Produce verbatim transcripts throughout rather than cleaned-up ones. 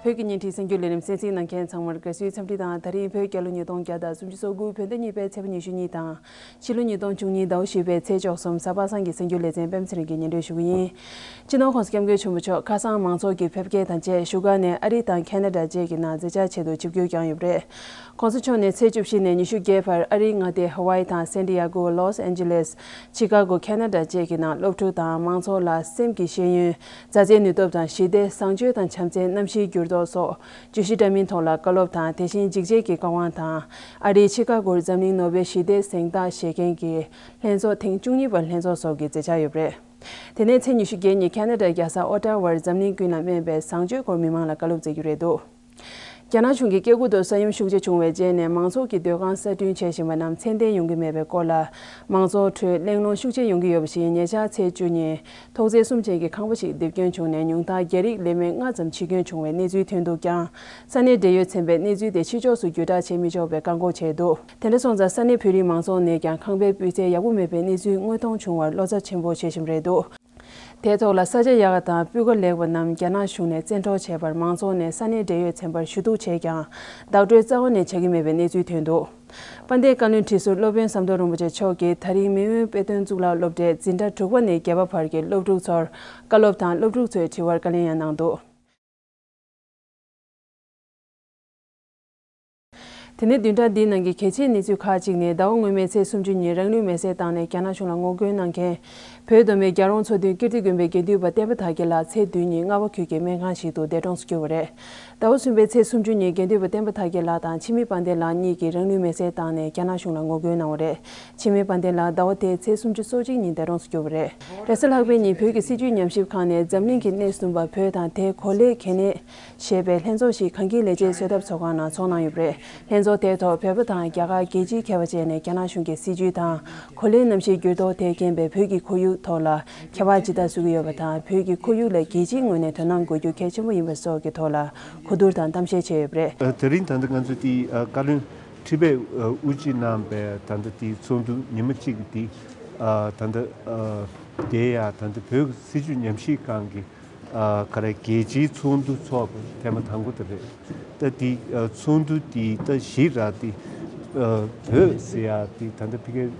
བོད་ཀྱི་བརྙན་འཕྲིན་གསར་འགྱུར་ལས་རིམ་གསན་གཟིགས་གནང་མཁན་ཚང་མར་དགའ་བསུའི་འཚམས་འདྲི་དང་། ད་རིང་བོད་རྒྱལ་ལོ་ཉིས་སྟོང་བརྒྱ་དང་སུམ་ཅུ་སོ་དགུ་བོད་ཟླ་གཉིས་པའི་ཚེས་པ་ཉི་ཤུ་གཉིས་དང་། ཕྱི་ལོ་ཉིས་སྟོང་བཅུ་གཉིས་ཟླ་བ་བཞི་པའི་ཚེས་བཅུ་གསུམ། གཟའ་པ་སངས་ཀྱི་གསར་འགྱུར་ལེ་ཚན་པད་མ་ཚེ་རིང་གིས་སྙན་སྒྲོན་ཞུ་གི་ཡིན། སྤྱི་ནོར་༸གོང་ས་༸སྐྱབས་མགོན་ཆེན་པོ་མཆོག་ཁ་སང་མང་ཚོགས་ཀྱི་ཕེབས་སྐྱེལ་དང་བཅས་བཞུགས་སྒར་ནས་ཨ་རི་དང་ཁེ་ན་ཌ་བཅས་ཀྱི་ནང་མཛད་འཆར་ཆེད་དུ་ཆིབས་བསྒྱུར་བསྐྱངས་ཡོད་པ་རེད། ༸གོང་ས་མཆོག་ནས་ཚེས་བཅུ་བཞི་ནས་ཉི་ཤུ་བརྒྱད་བར་ཨ་རིའི་མངའ་སྡེ་ཧ་ཝཱ་ཡི་དང་སན་ཏི་ཡ་གོ། ལོས་ཨན་ཇི་ལེས། ཆི་ཀ་གོ། ཁེ་ན་ཌ་བཅས་ཀྱི་ནང་སློབ་ཕྲུག་དང་མང་ཚོགས་ལ་སེམས་ཀྱི་ཤེས་ཡོན། མཛའ་བརྩེའི་ནུས་སྟོབས་དང་ཞི་བདེ། བཟང་སྤྱོད་དང་བྱམས་བརྩེའི་གནམ་གཤིས་འགྱུར་ལྡོག་སོགས་བརྗོད་གཞི་འདྲ་མིན་ཐོག་ལ་བཀའ་སློབ་དང་། དེ་བཞིན་འཇིགས་བྱེད་ཀྱི་བཀའ་དབང་དང་། ཨ་རིའི་ཆི་ཀ་གོར་འཛམ་གླིང་ནོ་བེལ་ཞི་བདེའི་གཟེངས་རྟགས་བཞེས་མཁན་གྱི་ལྷན་ཚོགས་ཐེངས་བཅུ་གཉིས་པར་ལྷན་ཚོགས་སོགས་ཀྱི་མཛད་འཆར་ཡོད་པ་རེད། དེ་ནས་ཚེས་ཉི་ཤུ་བརྒྱད་ཉིན་ཁེ་ན་ཌའི་རྒྱལ་ས་ཨོ་ཊ་ཝར་འཛམ་གླིང་ཀུན་ལ་སྨན་པའི་བཟང་སྤྱོད་སྐོར་མི་མང་ལ་བཀའ་སློབ་སྩལ་རྒྱུ་རེད་འདུག་རྒྱ་ནག་གཞུང་གིས་སྐྱེ་རྒུ་མདོ་ས་ཡོམ་ཤུགས་ཆེ་བྱུང་བའི་རྗེས་ནས་མང་ཚོགས་ཀྱི་སྡོད་ཁང་གསར་སྐྲུན་བྱེད་བཞིན་པ་རྣམས་ཚད་ལྡན་ཡོང་གི་མེད་པའི་སྐོར་ལ། མང་ཚོགས་ཁྲོད་གླེང་སློང་ཤུགས་ཆེ་ཡོང་གི་ཡོད་པ་བཞིན། ཉེ་ཆར་ཚེས་བཅུ་ཉིན་ཐོག་བརྩེགས་གསུམ་ཅན་གྱི་ཁང་པ་ཞིག་རྡིབ་སྐྱོན་བྱུང་ནས་ཉུང་མཐར་རྒྱ་རིགས་ལས་མི་ལྔ་ཙམ་འཆི་སྐྱོན་བྱུང་བའི་གནས་ཚུལ་ཐོན་འདུག་ཀྱང་། ས་གནས་འབྲེལ་ཡོད་ཚན་པས་གནས་ཚུལ་དེ་ཕྱི་ཕྱོགས་སུ་བརྒྱུད་བསྒྲགས་བྱེད་མི་ཆོག་པའི་བཀག་འགོག་བྱས་འདུག་དེ་འདྲ་སོང་ཙང་ས་གནས་བོད་རིགས་མང་ཚོགས་ནས་ཀྱང་ཁང་པའི་སྤུས་ཚད་ཡག་པོ་མེད་པའི་གནས་ཚུལ་དངོས་མཐོང་བྱུང་བར་བློ་འཚབ་ཆེན་པོ་བྱེད་བཞིན་རེད་འདུག་དེའི་ཐོག་ལ་ས་ཆ་ཡག་པ་དང་སྤུས་ཀ་ལེགས་པ་རྣམས་རྒྱ་ནག་གཞུང་ནས་བཙན་འཕྲོག་བྱས་པར་མང་ཚོགས་ནས་ས་གནས་འབྲེལ་ཡོད་ཚན་པར་ཞུ་གཏུག་བྱས་ཀྱང་བདག་སྤྲོད་རྩ་བ་ནས་བྱ་གི་མེད་པའི་གནས་ཚུལ་ཐོན་འདུག་དཔལ་ལྡན་བཀའ་བློན་ཁྲི་ཟུར་སློབ་དཔོན་ཟམ་གདོང་རིན་པོ་ཆེ་མཆོག་གིས་ད་རིང་མེས་དབོན་དཔེ་སྟོན་གཙུག་ལག་སློབ་གྲྭའི་འཛིན་གྲྭ་དྲུག་པ་ནས་བརྒྱད་པ་བར་གྱི་སློབ་ཕྲུག་ཚོར་བཀའ་སློབ་དང་སློབ་ཕྲུག་ཚོའི་དྲི་བར་བཀའ་ལན་ཡང་གནང་འདུག་དེ་ནས་བདུན་ཕྲག་འདིའི་ནང་གི་གལ་ཆེའི་གནས་ཚུལ་ཁག་ཅིག་ནི། ཟླ་བ་སྔོན་མའི་ཚེས་སུམ་ཅུ་ཉིན་རང་ལུས་མེར་སྲེག་བཏང་ནས་རྒྱ་ནག་གཞུང་ལ་ངོ་རྒོལ་གནང་མཁན་བོད་མདོ་སྨད་རྒྱལ་རོང་མཚོ་མདུན་ཀིརྟི་དགོན་པའི་དགེ་འདུན་པ་བསྟན་པ་དར་རྒྱས་ལགས་ཚེས་བདུན་ཉིན་རྔ་བ་ཁུལ་གྱི་སྨན་ཁང་ཞིག་ཏུ་འདས་གྲོངས་སུ་གྱུར་བ་རེད། ཟླ་བ་གསུམ་པའི་ཚེས་སུམ་ཅུ་ཉིན་དགེ་འདུན་པ་བསྟན་པ་དར་རྒྱས་ལགས་དང་འཆི་མེད་དཔལ་ལྡན་ལགས་གཉིས་ཀྱིས་རང་ལུས་མེར་སྲེག་བཏང་ནས་རྒྱ་ནག་གཞུང་ལ་ངོ་རྒོལ་གནང་བ་རེད། འཆི་མེད་དཔལ་ལྡན་ལགས་ཟླ་བ་དེའི་ཚེས་སུམ་ཅུ་སོ་གཅིག་ཉིན་འདས་གྲོངས་སུ་གྱུར་བ་རེད། རེས་གཟའ་ལྷག་པའི་ཉིན་བོད་ཀྱི་སྲིད་བྱུས་ཉམས་ཞིབ་ཁང་ནས་འཛམ་གླིང་གི་གནས་གསུམ་པ་བོད་དང་དེའི་གོ་ལའི་གལ་གནད་ཞེས་པའི་ལྷན་ཚོགས་ཤིག་གངས་སྐྱིད་ལས་བྱེད་གསོལ་ཐབ་ཚོགས་ཁང་ནང་ཚོགས་གནང་ཡོད་པ་རེད། ལྷན་ཚོགས་དེའི་ཐོག་བོད་པ་དང་རྒྱ་གར་རྒྱལ་སྤྱིའི་མཁས་པ་བཅས་ནས་རྒྱ་ནག་གཞུང་གི་སྲིད་བྱུས་དང་གོ་ལའི་གནམ་གཤིས་འགྱུར་ལྡོག་དེས་རྐྱེན་པས་བོད་ཀྱི་ཁོར་ཡུག་ཐོག་ལ་ཁྱད་པར་ཇི་ལྟར་བཟོ་གི་ཡོད་པ་དང་། བོད་ཀྱི་ཁོར་ཡུག་ལ་རྒྱལ་སྤྱིའི་ངོས་ནས་དོ་སྣང་དགོས་རྒྱུ་གལ་ཆེན་པོ་ཡིན་པ་སོགས་ཀྱི་ཐོག་ལ་གོ་བསྡུར་དང་གཏམ་བཤད་བྱས་ཡོད་པ་རེད། ཨ། དེ་རིང་ད་ལྟ་ང་ཚོ་དེ། ཨ། བཀའ་བློན་ཁྲི་པས། ཨ། དབུ་འབྱེད་གནང་པའི་ད་ལྟ་དེ་ཚོགས་འདུ་ཉི་མ་གཅིག་གི་དེ། ཨ། ད་ལྟ། ཨ། དེ་ཡང་ད་ལྟ་བོད་སྲིད་བྱུས་ཉམས་ཞིབ་ཁང་གི། ཨ། ག་རེ། རྒྱལ་སྤྱིའི་ཚོགས་འདུ་ཚོགས་པ་ཐེངས་མ་དང་པོ་དེ་རེད། ད་དེ། ཨ། ཚོགས་འདུ་དེ་ད་གཞི་རག་དེ། ཨ། བོད་ཟེར་ཡག་དེ་ད་ལྟ་ཕ་གིའི།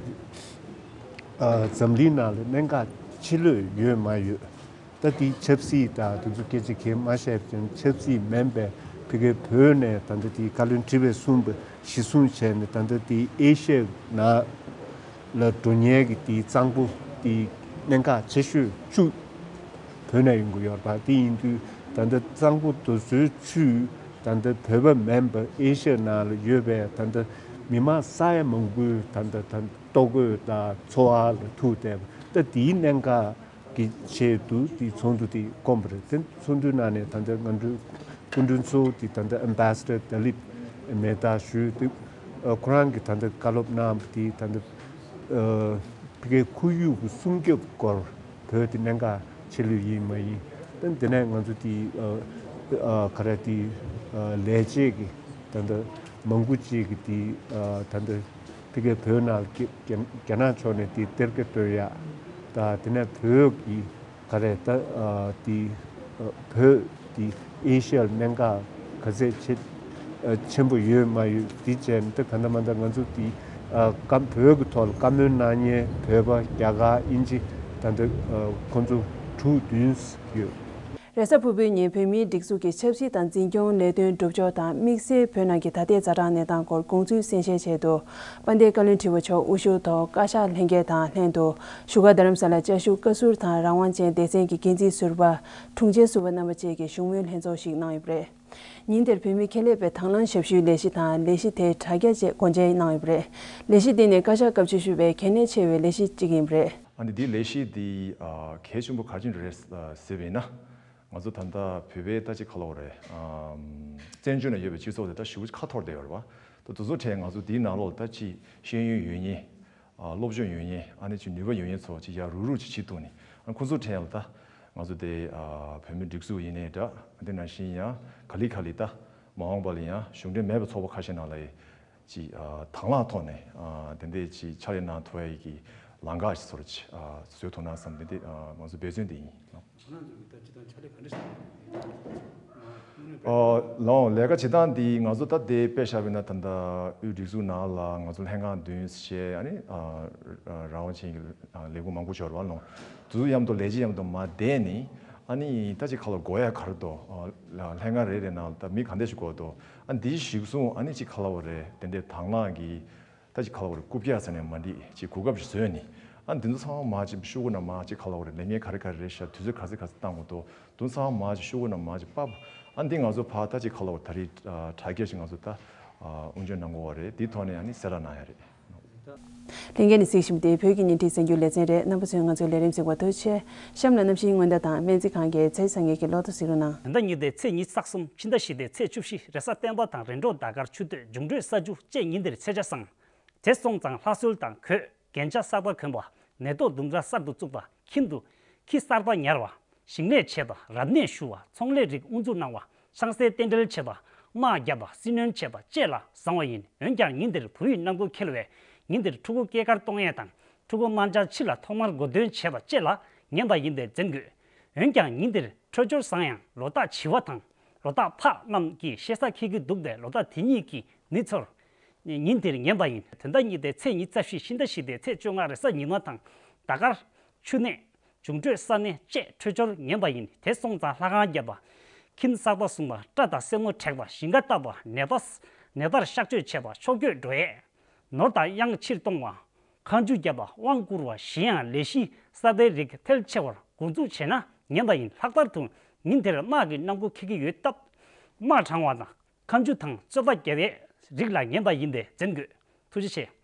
ཨ། འཛམ་གླིང་ནང་ལ་གནད་འགག་ཆེ་ལོས་ཡོད་མ་ཡོད། ད་དེ་ཆབ་སྲིད་དང་དེ་ཚོ་སྐད་ཆ་གང་མ་བཤད་ཅིང་། ཆབ་སྲིད་མིན་པའི་ཕ་གིའི་བོད་ནས་ད་ལྟ་དེ་བཀའ་བློན་ཁྲི་པས་གསུངས་པ་གཞི་བཟུང་བྱས་ནས། ད་ལྟ་དེ་ཨེ་ཤི་ཡའི་ནང་ལ་འགྲོ་མཁན་གྱི་དེ་གཙང་པོ་དེ་གནད་འགག་ཆེ་ཤོས་བཅུ་བོད་ནས་ཡོང་གི་ཡོད་རེད་པ། དེ་ཡིན་དུས་ད་ལྟ་གཙང་པོ་དེ་ཚོའི་བཅུ། ད་ལྟ་བོད་པ་མིན་པ་ཨེ་ཤི་ཡའི་ནང་ལ་ཡོད་པའི་ད་ལྟ་མི་མང་ས་ཡ་མང་པོའི་ད་ལྟ་ད་ལྟོ་གོས་དང་འཚོ་བ་ལ་ཐུག་བསྡད་པ། ད་དེའི་གནད་འགག་གི་ཆེད་དུ་དེ་ཚོགས་འདུ་དེ་བསྐོངས་པ་རེད། དེ་ཚོགས་འདུའི་ནང་ནས་ད་ལྟ་ང་ཚོའི་སྐུ་མགྲོན་གཙོ་བོ་དེ་ད་ལྟ་ཨེམ་བྷེ་སེ་ཌར་ཏ་ལིབ་མེ་ཏཱ་ཞུས་འདུག་ཁོ་རང་གིས་ད་ལྟ་བཀའ་སློབ་གནང་བ་དེ་ད་ལྟ། ཨ། ཕ་གིའི་ཁོར་ཡུག་གི་སྲུང་སྐྱོབ་སྐོར་བོད་དེ་གནད་འགག་ཆེ་ལོས་ཡིན་མ་ཡིན། ད་དེ་ནས་ང་ཚོ་དེ། ཨ། ཨ། ག་རེ། དེ། ཨ། ལས་བྱེད་ཀྱི་ད་ལྟ་མང་པོ་ཅིག་གིས་དེ། ཨ། ད་ལྟ་ཕ་གིའི་བོད་ནང་རྒྱ་རྒྱ་རྒྱ་ནག་ཕྱོགས་ནས་དེ་གཏེར་ཁ་གཏོང་ཡག་དང་། དེ་ནས་བོད་ཀྱི་ག་རེ། ད། ཨ། དེ། ཨ། བོད་དེ་ཨེ་ཤི་ཡར་གནད་འགག་ག་ཚད་ཆེ། ཨ། ཆེན་པོ་ཡོད་མ་ཡོད་དེ་བྱས་ནས། ད་གང་ལྟར་མ་ལྟར་ང་ཚོ་དེ། ཨ། བཀའ། བོད་ཀྱི་ཐོག་ལ་བཀའ་མོལ་གནང་མཁན་བོད་པ། རྒྱ་གར། དབྱིན་ཇི། ད་ལྟ། ཨ། ཁོང་ཚོ་དྲུག་བདུན་ཡོད། རེས་གཟའ་ཕུར་བུའི་ཉིན་བོད་མིའི་སྒྲིག་འཛུགས་ཀྱི་ཆབ་སྲིད་དང་འཛིན་སྐྱོང་ལས་དོན་སྒྲུབ་ཕྱོགས་དང་། དམིགས་བསལ་བོད་ནང་གི་ད་ལྟའི་ཛ་དྲག་གནས་སྟངས་སྐོར་དགོངས་ཚུལ་གསན་བཤད་ཆེད་དུ། དཔལ་ལྡན་བཀའ་བློན་ཁྲི་པ་མཆོག་དབུ་བཞུགས་ཐོག་བཀའ་ཤག་ལྷན་རྒྱས་དང་ལྷན་དུ་བཞུགས་སྒར་རྡ་རམ་ས་ལར་བཅའ་བཞུགས་བཀའ་ཟུར་དང་། རང་དབང་ཅན་སྡེ་ཚན་གྱི་འགན་འཛིན་ཟུར་པ། དྲུང་ཆེ་ཟུར་པ་རྣམ་པ་བཅས་ཀྱིས་བཞུགས་མོལ་ལྷན་ཚོགས་ཤིག་གནང་ཡོད་པ་རེད། ཉིན་དེར་བོད་མི་ཁེ་ལས་པའི་དང་བླངས་ཞབས་ཞུའི་ལས་གཞི་དང་། ལས་གཞི་དེའི་དྲ་རྒྱ་བཅས་སྒོ་འབྱེད་གནང་ཡོད་པ་རེད། ལས་གཞི་འདི་ནི་བཀའ་ཤག་སྐབས་བཅུ་བཞི་པའི་གལ་གནད་ཆེ་བའི་ལས་གཞི་གཅིག་ཡིན་པ་རེད། ཨ་ནི་འདིའི་ལས་གཞི་འདི། ཨ། གལ་ཆེན་པོ་ག་རེ་བྱུང་རེད་ཟེར་བ་ཡིན་ན། ང་ཚོ་ད་ལྟ་བོད་པའི་ད་ཅིག་ག་ལབ་དགོས་རེད། ཨམ། བཙན་བྱོལ་ནང་ཡོད་པའི་སྤྱི་ཚོགས་དེ་ད་ཞེ་པོ་ཅིག་ཁ་འཐོར་བསྡད་ཡོད་རེད་པ། ད་དེ་ཚོའི་གྲས་ང་ཚོ་འདིའི་ནང་ལོགས་ལ་ད་ཅིག་ཤེས་ཡོན་ཡོད་མཁན། ཨ། སློབ་སྦྱོང་ཡོད་མཁན། ཨ་ནི་ཅིག་ནུས་པ་ཡོད་མཁན་ཚོ་ཅིག་ཡར་རུག་རུག་ཅིག་བྱེད་ཐུབ་ནས། ཨ། ཁོང་ཚོའི་གྲས་ལ་ད་ང་ཚོ་དེ། ཨ། བོད་མིའི་སྒྲིག་འཛུགས་ཡིན་ནའི་འདྲ། དེ་ནང་བཞིན་ཡང་ག་ལེ་ག་ལེ་ད་མ་འོངས་པ་ལ་ཡང་གཞུང་འབྲེལ་མེད་པའི་ཚོགས་པ་ཁ་ཤས་ནང་ལ་ཡང་ཅིག་ཨ། དང་བླངས་ཐོག་ནས། ཨ། དེ་འདྲའི་ཅིག་ཕྱག་ལས་གནང་ཐུབ་ཡ་གི་ལམ་ཁ་ཞིག་ཚོར་ཅིག་ཨ། བཟོ་ཐུབ་ན་བསམ། དེ་འདྲའི། ཨ། ང་ཚོ་འབད་བརྩོན་དེ་ཡིན། ཁོ་རང་ཚོ་གི་ད་ཅི་ད་ཕྱག་ལས་ག་འདྲ་ཞིག་ཨོ་ལོང་། ལས་ཀ་བྱེད་སྟངས་འདི་ང་ཚོ་ད་ལྟའི་དཔེ་བཞག་པ་ཡིན་ན། ད་ལྟ་དབུས་སྒྲིག་འཛུགས་ནང་ལ་ང་ཚོ་ལྷན་ཁང་བདུན་བྱས། ཨ་ནི་ཨ་རང་དབང་ཅན་གྱི་ཨ་ལས་ཁུངས་མང་པོ་ཞིག་ཡོད་རེད་བ་ལོང་། དེ་ཚོ་མཉམ་དུ་ལས་བྱེད་མཉམ་དུ་མར་བསྡད་ནས། ཨ་ནི་ད་ཅིག་ཁ་ལོ་དགོས་ཡ་ག་རེ་འདུག་ཨ་ལྷན་ཁང་རེ་རེ་ནང་ད་མི་ག་འདྲ་ཞིག་དགོས་འདུག་ཨ་འདི་གཞིར་བཟུང་ཨ་ནི་ཅིག་ཁ་ལོ་རེ་དེ་འདྲའི་དང་བླངས་ཀྱི་ད་ཅིག་ཁ་ལོ་རེ་རྐུབ་བཀྱག་ཟེར་ནས་མ་འགྲིག་ཅིག་གོ་སྐབས་ཤིག་བཟོས་ནས། ཨ་འདི་ཚོ་ཚང་མ་མར་ཅིག་ཤོག་གུ་ནང་མར་ཅིག་ཁ་ལོ་རེ་ལས་འགན་ག་རེ་ག་རེ་རེད་ཤག་དུས་ཚོད་ག་ཚོད་ག་ཚོད་བཏང་དགོས་འདུག་དེ་ཚོ་ཚང་མ་མར་ཅིག་ཤོག་གུ་ནང་མར་ཅིག་ཕབ། ཨ་འདི་ང་ཚོ་ཕར་ད་ཅིག་ཁ་ལོ་རེ་ད་རེས་ཨ་དྲ་རྒྱ་ཞིག་ང་ཚོ་ད་ཨ་དབུ་འབྱེད་གནང་དགོས་པ་རེད། འདིའི་ཐོག་ནས་ཨ་ནི་གསལ་བསྒྲགས་གནང་ཡ་རེད། ལྷན་རྒྱས་ནས་གཟིགས་བཞིན་པ་དེ་བོད་ཀྱི་བརྙན་འཕྲིན་གསར་འགྱུར་ལེ་ཚན་རེད། རྣམ་པ་ཚོས་ང་ཚོའི་ལས་རིམ་གཟིགས་པར་ཐུགས་རྗེ་ཆེ། གཤམ་ལ་གནམ་གཤིས་སྔོན་བརྡ་དང་སྨན་རྩིས་ཁང་གི་ཚེས་བཟང་ངན་གྱི་ལོ་ཐོ་གཟིགས་རོགས་གནང་། དོན་དག་ཉི་ཟླའི་ཚེས་ཉི་ཤུ་རྩ་གསུམ། ཕྱི་ཟླ་བཞི་པའི་ཚེས་བཅུ་བཞི། རེས་གཟའ་སྤེན་པ་དང་རེས་འགྲོགས་ཟླ་སྐར་ཆུ་སྟོད། འབྱུང་འཕྲོད་ས་རྒྱུ་བཅས་ཉིན་དེར་ཚེས་ཆ་བཟང་། དེ་སོང་ཙང་ལྷ་གསོལ་དང་གོས། རྒྱན་ཆ་གསར་པ་གོན་པ། མེ་ཏོག་ལྡུམ་ར་གསར་དུ་བཙུགས་པ། ཁྱིམ་དུ་ཁྱི་གསར་པ་ཉར་བ། ཞིང་ལས་བྱེད་པ། རབ་གནས་ཞུ་བ། ཚོང་ལས་རིགས་དབུ་འཛུགས་གནང་བ། ཆང་སའི་རྟེན་འབྲེལ་བྱེད་པ། དམག་བརྒྱབ་པ། སྲི་གནོན་བྱེད་པ་བཅས་ལ་བཟང་བ་ཡིན། འོན་ཀྱང་ཉིན་དེར་བུ་ཡུག་ནང་ཁུག་འཁེལ་བས་ཉིན་དེར་ཕྲུ་གུ་སྐྱེས་སྐར་གཏོང་ཡས་དང་། ཕྲུ་གུ་དམར་འབྱར་ཕྱི་ལ་ཐོག་མར་མགོ་འདོན་བྱེད་པ་བཅས་ལ་ངན་པ་ཡིན་པས་འཛེམ་དགོས། འོན་ཀྱང་ཉིན་དེར་འཕྲོད་སྦྱོར་བཟང་ཡང་ལོ་རྟགས་བྱི་བ་དང་ལོ་རྟགས་ཕག་རྣམས་ཀྱིས་ཤེ་ས་འཁྱེར་གྱི་འདུག་པས་ལོ་རྟགས་དེ་གཉིས་ཀྱི་མི་ཚོར་ཉིན་དེར་ངན་པ་ཡིན། དོན་དག་ཉི་ཟླའི་ཚེས་ཉི་ཤུ་རྩ་བཞི། ཕྱི་ཟླ་བཞི་པའི་ཚེས་བཅོ་ལྔ། རེས་གཟའ་ཉི་མ་དང་ཟླ་སྐར་ཆུ་གནས། འབྱུང་འཕྲོད་ས་གནས་བཅས་འཕྲོད་སྦྱོར་ངན་པ་ཡིན། དེ་སོང་ཙང་ལྷ་ཁང་བརྒྱབ་པ། ཁྱིམ་གསར་པ་བཟུང་བ། སྐྲ་དང་སེན་མོ་བྲེག་པ། ཞིང་ཁ་བཏབ་པ། ནད་པ། ནད་པར་གཤག་བཅོས་བྱེད་པ། ཕྱོགས་བསྐྱོད་འགྲོ་ཡས། ནོར་དང་གཡང་ཕྱིར་གཏོང་བ། ཁ་མཆུ་བརྒྱབ་པ། དབང་བསྐུར་བ། གཞན་ཡང་ལས་གཞི་གསར་པའི་རིགས་ཐལ་ཆེ་བར་འགོ་འཛུགས་བྱས་ན་ངན་པ་ཡིན། ལྷག་པར་དུ་ཉིན་དེར་དམག་གི་གནམ་སྒོ་འཁེལ་གྱི་ཡོད་སྟབས། དམག་དྲངས་པ་དང་། ཁ་མཆུ་དང་རྩོད་པ་བརྒྱབ་པའི་རིགས་ལ་ངན་པ་ཡིན་པས་འཛེམ་དགོས། ཐུགས་རྗེ་ཆེ།